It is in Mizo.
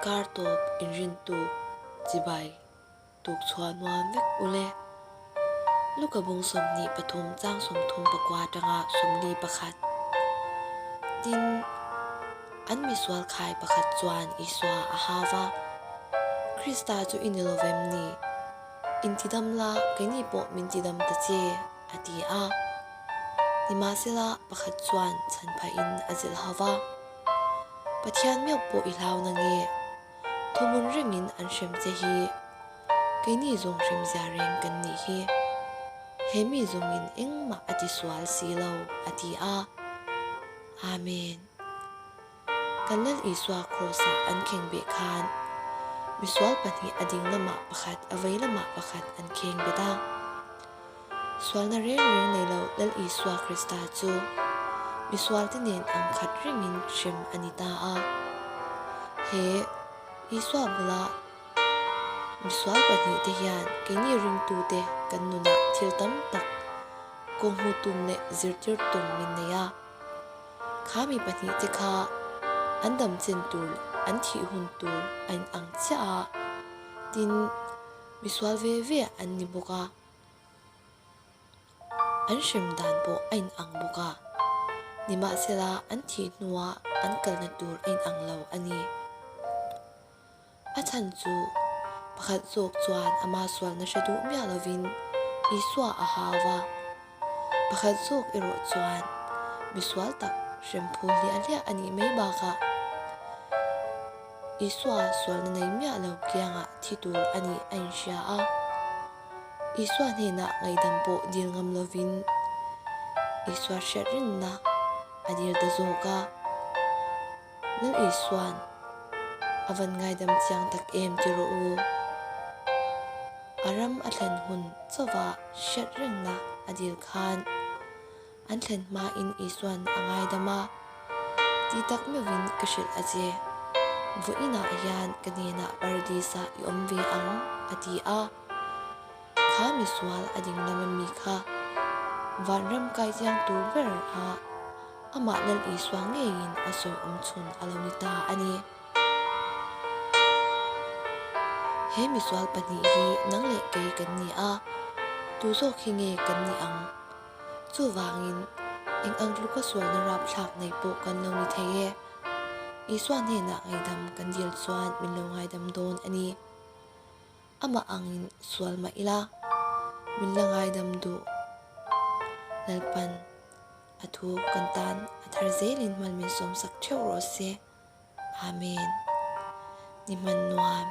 Kar tawp inrintu chibai tuk chhuah nuam vek ule. Luka bung 23 chang 34 atanga 41. Tin, an misual khai pakhat chuan Isua a hau va, Krista chu i ni lo vem ni? Intidam la, keini pawh min tidam ta che, a ti a. Nimahsela, pakhat chuan chhan phahin a zilh hau va, Pathian meuh pawh i hlau na nge? Thuhmun rengin an hrem che hi. Keini zawng hrem zia reng kan nih hi. He mi zawngin engmah a ti sual si lo, a ti a. Amen. Kan Lal Isua Kraws-ah an kheng beh khan misual pahnih a ding lamah pakhat a vei lamah pakhat an kheng bet a. Sualna reng reng nei lo Lal Isua Krista chu misualte nen ang khat rengin hrem a ni ta a. He Isua bula misual pahnihte hian keini ringtute kan nunah thil tam tak kawhhmuh tum leh zirtir tum min nei a. Kha mi pahnihte kha an dam chen tur leh an thih hun tur a inang chiah a, tin, misual ve ve an ni bawk a, an hrem dan pawh a inang bawk a, nimahsela an thih hnuah an kalna tur a inang lo a ni. A chhan chu pakhat zawk chuan ama sualna hre duh miah lovin Isua a hau va, pakhat zawk erawh chuan misual tak hremphul hliah hliah a nih mai bakah Isua sualna nei miah lo kiangah thi tur a nih a inhria a. Isua hnenah ngaihdam pawh dil ngam lovin Isua hriat rinna a dil ta zawk a. Lal Isua'n a van ngaidam chiang tak em ti rawh u. A ram a thlen hun chauva hriat rengna a dil khan an thlen hmain Isua'n a ngaidam a, Ti tak meuhin ka hrilh a che, vawiinah hian ka hnenah Paradis-ah i awm ve ang, a ti a. Kha misual a ding lam ami kha vanram kai chiang tur ber a amah Lal Isua ngeiin a sawi awm chhun a lo ni ta a ni. He misual pahnih hi nang leh kei kan ni a, tu zawk hi nge kan ni ang? Chuvangin eng ang tluka sualna rapthlak nei pawh kan lo ni thei e. Isua hnenah ngaihdam kan dil chuan min lo ngaidam dawn a ni. Amah angin sual mah ila, min la ngaidam duh. Lalpan a thu kan tan a thar zelin hman min sawmsak theuh rawh se. Amen. Ni hman nuam.